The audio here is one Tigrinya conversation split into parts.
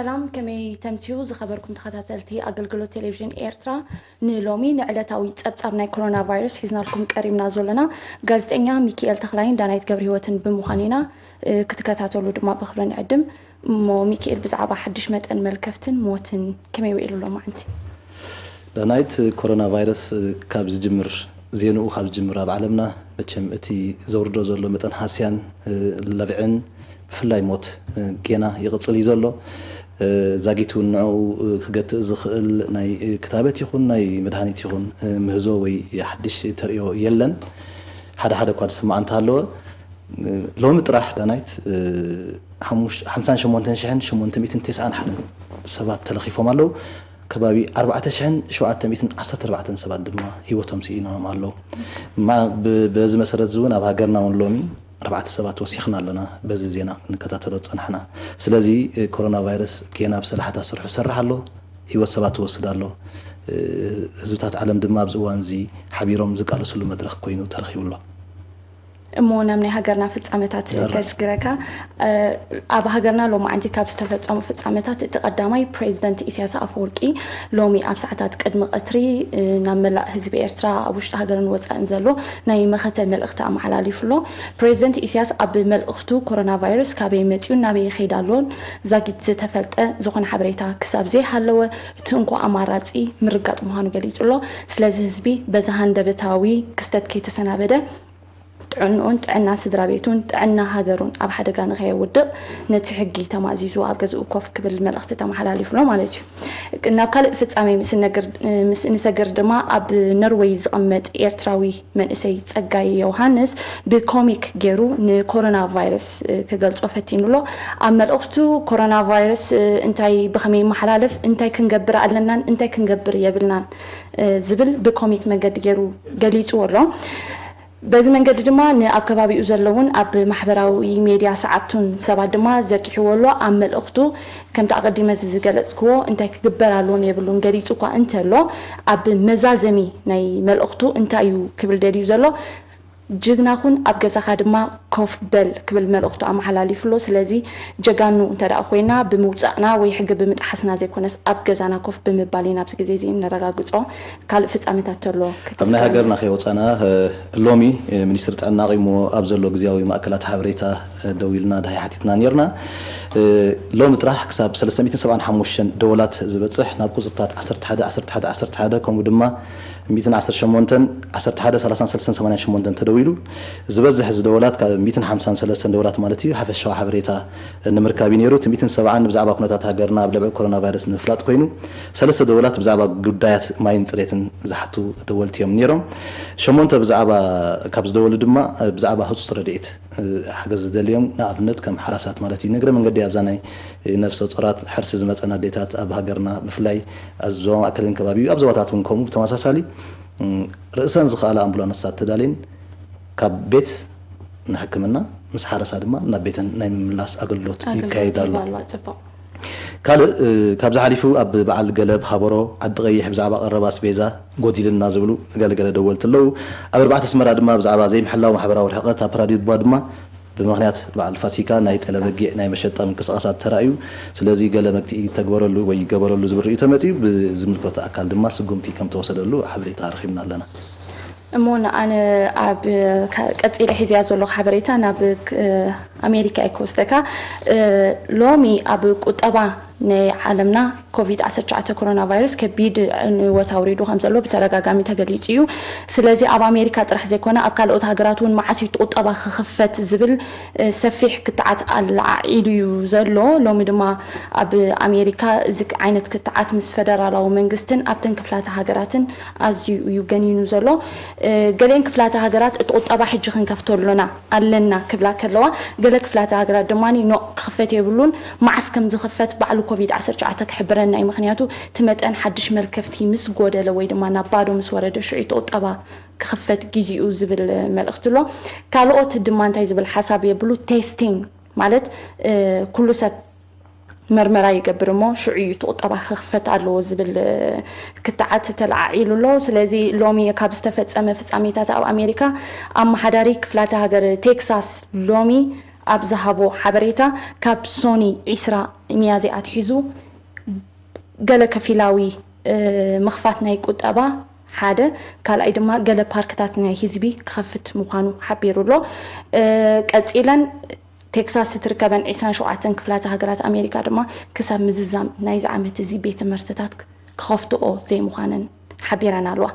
ሰላም፣ ከመይ ተምስዩ ዝኸበርኩም ተኸታተልቲ ኣገልግሎት ቴሌቪዥን ኤርትራ? ንሎሚ ንዕለታዊ ጸብጻብ ናይ ኮሮና ቫይረስ ሒዝናልኩም ቀሪብና ዘሎና። ጋዜጠኛ ሚኪኤል ተኽላይን ዳናይት ገብረህይወትን ብምዃን ኢና፣ እ፣ ክትከታተሉ ድማ ብኽብሪ ንዕድም። እሞ ሚኪኤል፣ ብዛዕባ ሓድሽ መጠን መልከፍትን ሞትን ከመይ ውዒሉ ሎማዓንቲ? ዳናይት፣ ኮሮና ቫይረስ፣ እ፣ ካብ ዝጅምር፣ ዜንኡ ካብ ዝጅምር ኣብ ዓለምና መቸም እቲ ዘውርዶ ዘሎ መጠን ሃስያን፣ እ፣ ለብዕን ብፍላይ ሞት፣ እ፣ ጌና ይቕጽል እዩ ዘሎ። እ፣ ዛጊት እውን ንዕኡ፣ እ፣ ክገትእ ዝኽእል ናይ፣ እ፣ ክታበት ይኹን ናይ መድሃኒት ይኹን፣ እ፣ ምህዞ ወይ ሓድሽ ተርእዮ የለን። ሓደ ሓደ እኳ ዝስማዕ እንተሃለወ፣ እ፣ ሎሚ ጥራሕ ዳናይት፣ እ፣ ሓሙሽ-፣ ሓምሳን ሸሞንተን ሽሕን ሸሞንተ ሚእትን ተስዓን ሓደን ሰባት ተለኺፎም ኣለዉ። ከባቢ ኣርባዕተ ሽሕን ሸውዓተ ሚእትን ዓሰርተ ኣርባዕተን ሰባት ድማ ህይወቶም ስኢኖም ኣለዉ። ማ-፣ ብ-፣ በዚ መሰረት እዚ እውን ኣብ ሃገርና እውን ሎሚ ኣርባዕተ ሰባት ወሲኽና ኣለና፣ በዚ ዜና ክንከታተሎ ዝጸናሕና። ስለዚ፣ እ፣ ኮሮና ቫይረስ ጌና ብሰላሕታ ስርሑ ይሰርሕ ኣሎ፣ ህይወት ሰባት ይወስድ ኣሎ። እ፣ ህዝብታት ዓለም ድማ ኣብዚ እዋን እዚ ሓቢሮም ዝቃለስሉ መድረኽ ኮይኑ ተረኺቡ ኣሎ። እሞ ናብ ናይ ሃገርና ፍጻመታት ይርእ። ከስግረካ። እ፣ ኣብ ሃገርና ሎማዓንቲ ካብ ዝተፈጸሙ ፍጻመታት እቲ ቀዳማይ፣ ፕሬዚደንት ኢሳያስ ኣፈወርቂ ሎሚ ኣብ ሰዓታት ቅድሚ ቀትሪ፣ እ፣ ናብ መላእ ህዝቢ ኤርትራ ኣብ ውሽጢ ሃገርን ወጻእን ዘሎ ናይ መኸተ መልእኽቲ ኣመሓላሊፉ ኣሎ። ፕሬዚደንት ኢሳያስ ኣብ መልእኽቱ፣ ኮሮና ቫይረስ ካበይ መጺኡ፣ ናበይ ይኸይድ ኣሎን ዛጊት ዝተፈልጠ ዝኾነ ሓበሬታ ክሳብ ዘይሃለወ፣ እቲ እንኮ ኣማራጺ ምርጋጥ ምዃኑ ገሊጹ ኣሎ። ስለዚ ህዝቢ በዚ ሃንደበታዊ ክስተት ከይተሰናበደ፣ ጥዕንኡን ጥዕና ስድራ ቤቱን ጥዕና ሃገሩን ኣብ ሓደጋ ንኸየውድቕ፣ ነቲ ሕጊ ተማእዚዙ ኣብ ገዝኡ ኮፍ ክብል መልእኽቲ ተመሓላሊፉ ኣሎ ማለት እዩ። ናብ ካልእ ፍጻሜ ምስ እነግር-፣ ምስ እንሰግር ድማ፣ ኣብ ኖርወይ ዝቕመጥ ኤርትራዊ መንእሰይ ጸጋይ ዮሃንስ ብኮሚክ ገይሩ ንኮሮና ቫይረስ ክገልጾ ፈቲኑ ኣሎ። ኣብ መልእኽቱ፣ ኮሮና ቫይረስ እንታይ፣ ብኸመይ ይመሓላለፍ፣ እንታይ ክንገብር ኣለናን እንታይ ክንገብር የብልናን ዝብል ብኮሚክ መንገዲ ገይሩ ገሊጽዎ ኣሎ። በዚ መንገዲ ድማ ንኣብ ከባቢኡ ዘለውን ኣብ ማሕበራዊ ሜድያ ሰዓብቱን ሰባት ድማ ዘርጊሕዎ ኣሎ። ኣብ መልእኽቱ፣ ከምቲ ኣቐዲመ እዚ ዝገለጽክዎ፣ እንታይ ክግበር ኣለዎን የብሉን ገሊጹ እኳ እንተሎ፣ ኣብ መዛዘሚ ናይ መልእኽቱ እንታይ እዩ ክብል ደልዩ ዘሎ? "ጅግና ኩን፣ ኣብ ገዛኻ ድማ ኮፍ በል" ክብል መልእኽቱ ኣመሓላሊፉ ኣሎ። ስለዚ ጀጋኑ እንተ ደኣ ኮይና፣ ብምውጻእና ወይ ሕጊ ብምጥሓስና ዘይኮነስ፣ ኣብ ገዛና ኮፍ ብምባል ኢና ኣብዚ ግዜ እዚ እነረጋግጾ። ካልእ ፍጻመታት ተሎ ኣብ ናይ ክትስከረና? ሃገርና ከይወጻና፣ እ፣ ሎሚ፣ እ፣ ሚኒስትሪ ጥዕና ኣቒምዎ ኣብ ዘሎ ግዝያዊ ማእከላት ሓበሬታ፣ እ፣ ደዊልና ደሃይ ሓቲትና ኔርና። እ፣ ሎሚ ጥራሕ ክሳብ ሰለስተ ሚእትን ሰብዓን ሓሙሽተን ደወላት ዝበጽሕ፣ ናብ ቁጽርታት ዓሰርተ ሓደ ዓሰርተ ሓደ ዓሰርተ ሓደ፣ ከምኡ ድማ ሚእትን ዓሰርተ ሸሞንተን ዓሰርተ ሓደ ሰላሳን ሰለስተን ሰማንያን ሸሞንተን ተደዊሉ። ዝበዝሕ እዚ ደወላት ካብ ሚእትን ሓምሳን ሰለስተን ደወላት ማለት እዩ፣ ሓፈሻዊ ሓበሬታ ንምርካብ እዩ ነይሩ። እቲ ሚእትን ሰብዓን ብዛዕባ ኩነታት ሃገርና ኣብ ልዕሊ ኮሮና ቫይረስ ንምፍላጥ ኮይኑ፣ ሰለስተ ደወላት ብዛዕባ ጉዳያት ማይን ጽሬትን ዝሓቱ ደወልቲ እዮም ነይሮም። ሸሞንተ ብዛዕባ፣ ካብ ዝደወሉ ድማ ብዛዕባ ህጹጽ ረድኤት፣ እ፣ ሓገዝ ዝደልዮም፣ ንኣብነት ከም ሓራሳት ማለት እዩ። ንእግረ መንገዲ ኣብዛ ናይ ነፍሰ ጾራት ሕርሲ ዝመጸን ኣዴታት ኣብ ሃገርና፣ ብፍላይ ኣብ ዞባ ማእከልን ከባቢኡ፣ ኣብ ዞባታት እውን ከምኡ ብተመሳሳሊ፣ እም፣ ርእሰን ዝኸኣላ ኣምቡላንሳት ተዳልየን ካብ ቤት ንሕክምና፣ ምስ ሓረሳ ድማ ናብ ቤተን ናይ ምምላስ ኣገልግሎት ኣገልግሎት ይካየድ ኣሎ። ይህብ ኣሎ። ጽቡቕ። ካልእ፣ እ፣ ካብዚ ሓሊፉ ኣብ በዓል ገለብ፣ ሃበሮ፣ ዓዲ ቀይሕ ብዛዕባ ቀረብ ኣስቤዛ ጎዲሉና ዝብሉ ገለገለ ደወልቲ ኣለዉ። ኣብ ኣርባዕተ ኣስመራ ድማ ብዛዕባ ዘይምሕላው ማሕበራዊ ርሕቀት፣ ኣብ ፓራዲባ ድማ ብምኽንያት በዓል ፋሲካ ናይ ጠለ በጊዕ ናይ መሸጣ ምንቅስቓሳት ተራእዩ። ስለዚ ገለ መግትኢ ይተግበረሉ ወይ ይገበረሉ ዝብል ርእይቶ መጺኡ፣ ብዝምልከቶ ኣካል ድማ ስጉምቲ ከም ተወሰደሉ ሓበሬታ ረኺብና ኣለና። እሞ ንኣነ ኣብ፣ ካ-፣ ቀጺለ ሒዝያ ዘለኹ ሓበሬታ ናብ ክ-፣ ኣሜሪካ እየ ክወስደካ። እ፣ ሎሚ ኣብ ቁጠባ ናይ ዓለምና ኮቪድ ዓሰርተ ትሽዓተ ኮሮና ቫይረስ ከቢድ ዕንወት ኣውሪዱ ከም ዘሎ ብተደጋጋሚ ተገሊጹ እዩ። ስለዚ ኣብ ኣሜሪካ ጥራሕ ዘይኮነ፣ ኣብ ካልኦት ሃገራት እውን መዓስ እዩ እቲ ቁጠባ ክኽፈት ዝብል፣ እ፣ ሰፊሕ ክትዓት ኣለዓዒሉ እዩ ዘሎ። ሎሚ ድማ ኣብ ኣሜሪካ እዚ ዓይነት ክትዓት ምስ ፈደራላዊ መንግስትን ኣብተን ክፍላተ ሃገራትን ኣዝዩ እዩ ገኒኑ ዘሎ። እ፣ ገሊአን ክፍላተ ሃገራት እቲ ቁጠባ ሕጂ ክንከፍቶ ኣሎና ኣለና ክብላ ከለዋ፣ ገለ ክፍላተ ሃገራት ድማ ኖ፣ ክኽፈት የብሉን፣ መዓስ ከም ዝኽፈት ባዕሉ ኮቪድ ዓሰርተ ትሽዓተ ክሕብረና እዩ። ምኽንያቱ እቲ መጠን ሓድሽ መልከፍቲ ምስ ጎደለ ወይ ድማ ናብ ባዶ ምስ ወረደ፣ ሽዑ እቲ ቁጠባ ክኽፈት ግዜኡ ዝብል መልእኽቲ ኣሎ። ካልኦት ድማ እንታይ ዝብል ሓሳብ የብሉ፣ ቴስቲንግ ማለት፣ እ፣ ኩሉ ሰብ መርመራ ይገብር እሞ ሽዑ እዩ እቲ ቁጠባ ክኽፈት ኣለዎ ዝብል፣ እ፣ ክትዓት ተለዓዒሉ ኣሎ። ስለዚ ሎሚ ካብ ዝተፈጸመ ፍጻሜታት ኣብ ኣሜሪካ፣ ኣመሓዳሪ ክፍላተ ሃገር ቴክሳስ ሎሚ ኣብ ዝሃቦ ሓበሬታ፣ ካብ ሶኒ ዒስራ ሚያዝያ ኣትሒዙ ገለ ከፊላዊ ምኽፋት ናይ ቁጠባ ሓደ፣ ካልኣይ ድማ ገለ ፓርክታት ናይ ህዝቢ ክኸፍት ምዃኑ ሓቢሩ ኣሎ። ቀጺለን ቴክሳስ እትርከበን ዕስራን ሸውዓተን ክፍላተ ሃገራት ኣሜሪካ ድማ ክሳብ ምዝዛም ናይዚ ዓመት እዚ ቤት ትምህርትታት ክኸፍትኦ ዘይምዃነን ሓቢረን ኣለዋ።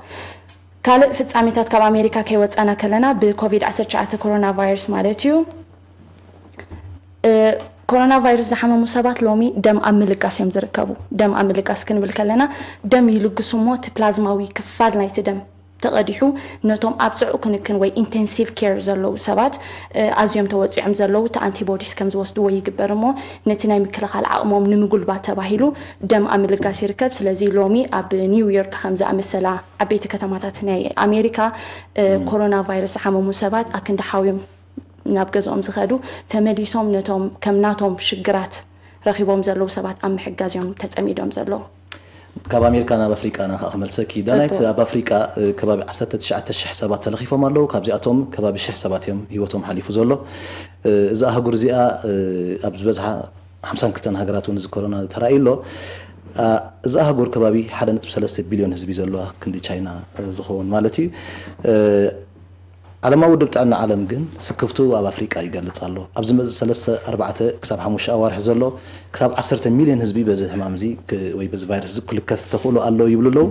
ካልእ ፍጻሜታት ካብ ኣሜሪካ ከይወጻና ከለና ብኮቪድ ዓሰርተ ትሽዓተ ኮሮና ቫይረስ ማለት እዩ። ኮሮና ቫይረስ ዝሓመሙ ሰባት ሎሚ ደም ኣብ ምልጋስ እዮም ዝርከቡ። ደም ኣብ ምልጋስ ክንብል ከለና ደም ይልግሱ እሞ እቲ ፕላዝማዊ ክፋል ናይቲ ደም ተቐዲሑ ነቶም ኣብ ጽዑቕ ክንክን ወይ ኢንቴንሲቭ ኬር ዘለዉ ሰባት ኣዝዮም ተወጺዖም ዘለዉ እቲ ኣንቲቦዲስ ከም ዝወስድዎ ይግበር እሞ ነቲ ናይ ምክልኻል ዓቕሞም ንምጉልባት ተባሂሉ ደም ኣብ ምልጋስ ይርከብ። ስለዚ ሎሚ ኣብ ኒውዮርክ ከም ዝኣመሰላ ዓበይቲ ከተማታት ናይ ኣሜሪካ ኮሮና ቫይረስ ዝሓመሙ ሰባት ኣክንዲ ሓውዮም ናብ ገዝኦም ዝኸዱ ተመሊሶም ነቶም ከም ናቶም ሽግራት ረኺቦም ዘለዉ ሰባት ኣብ ምሕጋዝ እዮም ተጸሚዶም ዘለዉ። ካብ ኣሜሪካ ናብ ኣፍሪቃ ኢና ከዓ ክመልሰኪ ዳናይት። ኣብ ኣፍሪቃ ከባቢ ዓሰርተ ትሽዓተ ሽሕ ሰባት ተለኺፎም ኣለዉ። ካብዚኣቶም ከባቢ ሽሕ ሰባት እዮም ህይወቶም ሓሊፉ ዘሎ። እዛ ኣህጉር እዚኣ ኣብ ዝበዝሓ ሓምሳን ክልተን ሃገራት እውን እዚ ኮሮና ተራእዩ ኣሎ። እዛ ኣህጉር ከባቢ ሓደ ነጥቢ ሰለስተ ቢልዮን ህዝቢ ዘለዋ ክንዲ ቻይና ዝኸውን ማለት እዩ። ዓለማዊ ውድብ ጥዕና ዓለም ግን ስክፍቱ ኣብ ኣፍሪቃ ይገልጽ ኣሎ። ኣብ ዝመጽእ ሰለስተ ኣርባዕተ ክሳብ ሓሙሽተ ኣዋርሒ ዘሎ ክሳብ ዓሰርተ ሚልዮን ህዝቢ በዚ ሕማም እዚ ወይ በዚ ቫይረስ እዚ ክልከፍ ተኽእሎ ኣሎ ይብሉ ኣለዉ።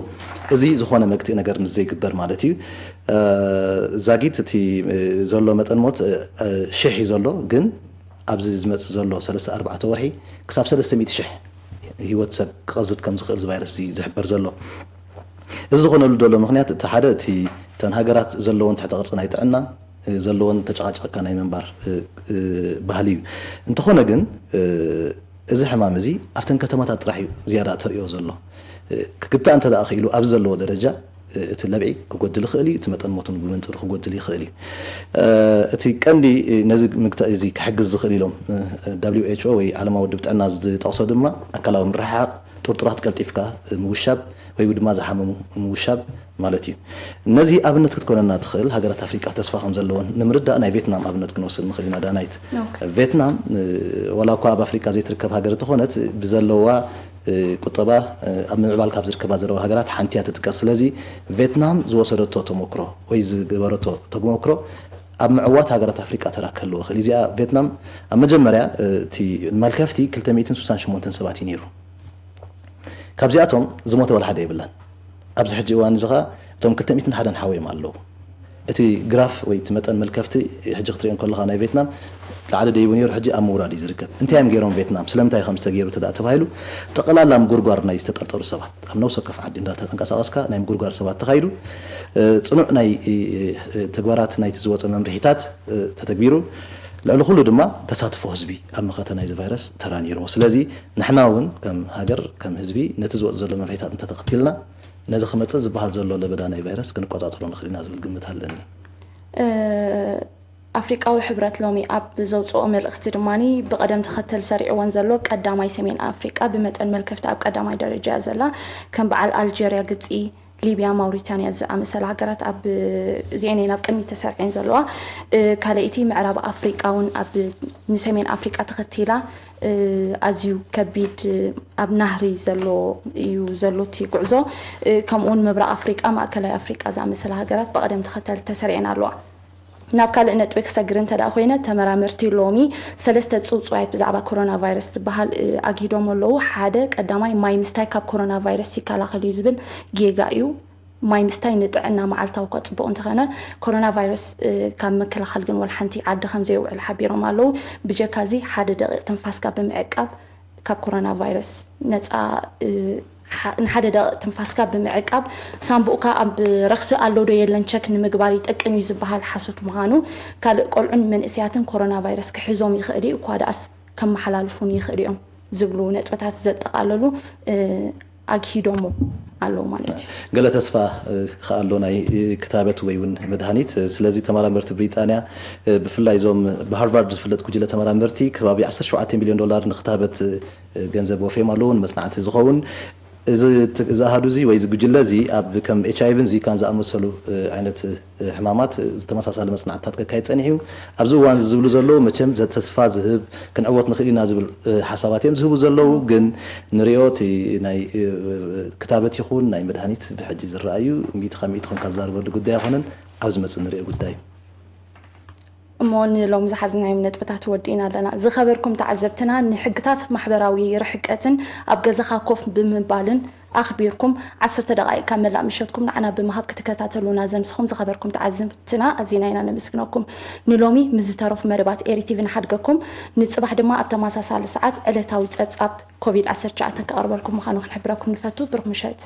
እዚ ዝኾነ መግትኢ ነገር ምስ ዘይግበር ማለት እዩ። ዛጊት እቲ ዘሎ መጠን ሞት ሽሕ እዩ ዘሎ፣ ግን ኣብዚ ዝመጽእ ዘሎ ሰለስተ ኣርባዕተ ወርሒ ክሳብ ሰለስተ ሚእቲ ሽሕ ህይወት ሰብ ክቐዝፍ ከም ዝኽእል እዚ ቫይረስ እዚ ዝሕበር ዘሎ። እዚ ዝኾነሉ ዘሎ ምኽንያት እቲ ሓደ እቲ እተን ሃገራት ዘለወን ትሕተ ቅርጺ ናይ ጥዕና ዘለወን ተጨቓጨቕካ ናይ ምንባር ባህሊ እዩ። እንተኾነ ግን እዚ ሕማም እዚ ኣብተን ከተማታት ጥራሕ እዩ ዝያዳ ተርእዮ ዘሎ። ክግታእ እንተ ደኣ ክኢሉ ኣብዚ ዘለዎ ደረጃ እቲ ለብዒ ክጎድል ይኽእል እዩ፣ እቲ መጠን ሞት እውን ብመንጽሩ ክጎድል ይኽእል እዩ። እቲ ቀንዲ ነዚ ምግታእ እዚ ክሕግዝ ዝኽእል ኢሎም ደብሊው ኤች ኦ ወይ ዓለማዊ ውድብ ጥዕና ዝጠቕሶ ድማ ኣካላዊ ምርሕሓቕ፣ ጥርጡራት ቀልጢፍካ ምውሻብ ወይ ድማ ዝሓመሙ ምውሻብ ማለት እዩ። ነዚ ኣብነት ክትኮነና ትኽእል ሃገራት ኣፍሪቃ ተስፋ ከም ዘለወን ንምርዳእ ናይ ቬትናም ኣብነት ክንወስድ ንኽእል ኢና ዳናይት። ቬትናም ዋላ እኳ ኣብ ኣፍሪቃ ዘይትርከብ ሃገር እንተኾነት ብዘለዋ ቁጠባ ኣብ ምምዕባል ካብ ዝርከባ ዘለዋ ሃገራት ሓንቲ እያ ትጥቀስ። ስለዚ ቬትናም ዝወሰደቶ ተሞክሮ ወይ ዝገበረቶ ተሞክሮ ኣብ ምዕዋት ሃገራት ኣፍሪቃ ተራ ክህልዎ ይኽእል። እዚኣ ቬትናም ኣብ መጀመርያ እቲ መልከፍቲ ክልተ ሚእትን ስሳን ሸሞንተን ሰባት እዩ ነይሩ። ካብዚኣቶም ዝሞተ ዋላ ሓደ የብላን። ኣብዚ ሕጂ እዋን እዚ ኸዓ እቶም ክልተ ሚእትን ሓደን ሓወዮም ኣለዉ። እቲ ግራፍ ወይ እቲ መጠን መልከፍቲ ሕጂ ክትሪኦ እንከለኻ ናይ ቬትናም ላዕሊ ደይቡ ነይሩ፣ ሕጂ ኣብ ምውራድ እዩ ዝርከብ። እንታይ እዮም ገይሮም ቬትናም? ስለምንታይ ከም ዝተገይሩ ተዳ ተባሂሉ ጠቕላላ ምጉርጓር ናይ ዝተጠርጠሩ ሰባት ኣብ ነብሲ ወከፍ ዓዲ እንዳተንቀሳቐስካ ናይ ምጉርጓር ሰባት ተኻይዱ። ጽኑዕ ናይ ተግባራት ናይቲ ዝወፀ መምርሒታት ተተግቢሩ። ልዕሊ ኩሉ ድማ ተሳትፎ ህዝቢ ኣብ መኸተ ናይዚ ቫይረስ ተራ ነይርዎ። ስለዚ ንሕና እውን ከም ሃገር ከም ህዝቢ ነቲ ዝወፅ ዘሎ መምርሒታት እንተተኸቲልና ነዚ ክመፅእ ዝበሃል ዘሎ ለበዳ ናይ ቫይረስ ክንቆፃፀሮ ንኽእል ኢና ዝብል ግምት ኣለኒ። ኣፍሪቃዊ ሕብረት ሎሚ ኣብ ዘውፅኦ መልእኽቲ ድማ ብቐደም ተኸተል ሰሪዕወን ዘሎ ቀዳማይ ሰሜን ኣፍሪቃ ብመጠን መልከፍቲ ኣብ ቀዳማይ ደረጃ እያ ዘላ። ከም በዓል ኣልጀርያ፣ ግብፂ፣ ሊብያ፣ ማውሪታንያ ዝኣመሰላ ሃገራት ኣብ እዚአን እየን ኣብ ቅድሚት ተሰሪዐን ዘለዋ። ካልኣይቲ ምዕራብ ኣፍሪቃ እውን ኣብ ንሰሜን ኣፍሪቃ ተኸቲላ ኣዝዩ ከቢድ ኣብ ናህሪ ዘሎ እዩ ዘሎ እቲ ጉዕዞ። ከምኡውን ምብራቕ ኣፍሪቃ፣ ማእከላይ ኣፍሪቃ ዝኣመሰላ ሃገራት ብቐደም ተኸተል ተሰሪዐን ኣለዋ። ናብ ካልእ ነጥቢ ክሰግር እንተ ደኣ ኮይነ፣ ተመራመርቲ ሎሚ ሰለስተ ጽውጽዋያት ብዛዕባ ኮሮና ቫይረስ ዝበሃል ኣግሂዶም ኣለዉ። ሓደ፣ ቀዳማይ ማይ ምስታይ ካብ ኮሮና ቫይረስ ይከላኸል እዩ ዝብል ጌጋ እዩ። ማይ ምስታይ ንጥዕና መዓልታዊ እኳ ጽቡቕ እንተኾነ፣ ኮሮና ቫይረስ ካብ ምክልኻል ግን ወላ ሓንቲ ዓዲ ከም ዘየውዕል ሓቢሮም ኣለዉ። ብጀካ እዚ ሓደ ደቂቕ ትንፋስካ ብምዕቃብ ካብ ኮሮና ቫይረስ ነፃ ንሓደ ደቂቕ ትንፋስካ ብምዕቃብ ሳምቡእካ ኣብ ረኽሲ ኣሎ ዶ የለን ቸክ ንምግባር ይጠቅም እዩ ዝበሃል ሓሶት ምዃኑ፣ ካልእ ቆልዑን መንእሰያትን ኮሮና ቫይረስ ክሕዞም ይኽእል እዩ፣ እኳ ደኣስ ከመሓላልፉን ይኽእሉ እዮም ዝብሉ ነጥብታት ዘጠቓለሉ ኣግሂዶሞ ኣለዉ ማለት እዩ። ገለ ተስፋ ከኣ ኣሎ ናይ ክታበት ወይ እውን መድሃኒት። ስለዚ ተመራመርቲ ብሪጣንያ ብፍላይ እዞም ብሃርቫርድ ዝፍለጥ ጉጅለ ተመራመርቲ ከባቢ ዓሰርተ ሸውዓተ ሚልዮን ዶላር ንክታበት ገንዘብ ወፍዮም ኣለዉ ንመጽናዕቲ ዝኸውን። እዚ ኣሃዱ እዚ ወይ እዚ ጉጅለ እዚ ኣብ ከም ኤች ኣይቪን ዚካን ዝኣመሰሉ ዓይነት ሕማማት ዝተመሳሳለ መፅናዕትታት ከካይድ ፀኒሑ እዩ። ኣብዚ እዋን ዝብሉ ዘለዉ መቸም ተስፋ ዝህብ፣ ክንዕወት ንኽእል ኢና ዝብል ሓሳባት እዮም ዝህቡ ዘለዉ። ግን ንሪኦ እቲ ናይ ክታበት ይኹን ናይ መድሃኒት ብሕጂ ዝረኣዩ ሚእቲ ካብ ሚእቲ ኮንካ ዝዛረበሉ ጉዳይ ኣይኮነን። ኣብ ዝመፅእ ንሪኦ ጉዳይ እዩ። እሞ ንሎሚ ዝሓዝናዮም ነጥብታት ወዲእና ኣለና። ዝኸበርኩም ተዓዘብትና፣ ንሕግታት ማሕበራዊ ርሕቀትን ኣብ ገዛኻ ኮፍ ብምባልን ኣኽቢርኩም ዓሰርተ ደቓይቕ ካብ መላእ ምሸትኩም ንዓና ብምሃብ ክትከታተሉና ዘምስኹም ዝኸበርኩም ተዓዘብትና ኣዚና ኢና ነመስግነኩም። ንሎሚ ምስ ዝተረፉ መደባት ኤሪ ቲቪ ንሓድገኩም። ንጽባሕ ድማ ኣብ ተመሳሳሊ ሰዓት ዕለታዊ ጸብጻብ ኮቪድ ዓሰርተ ትሽዓተ ከቕርበልኩም ምዃኑ ክንሕብረኩም ንፈቱ። ብሩኽ ምሸት።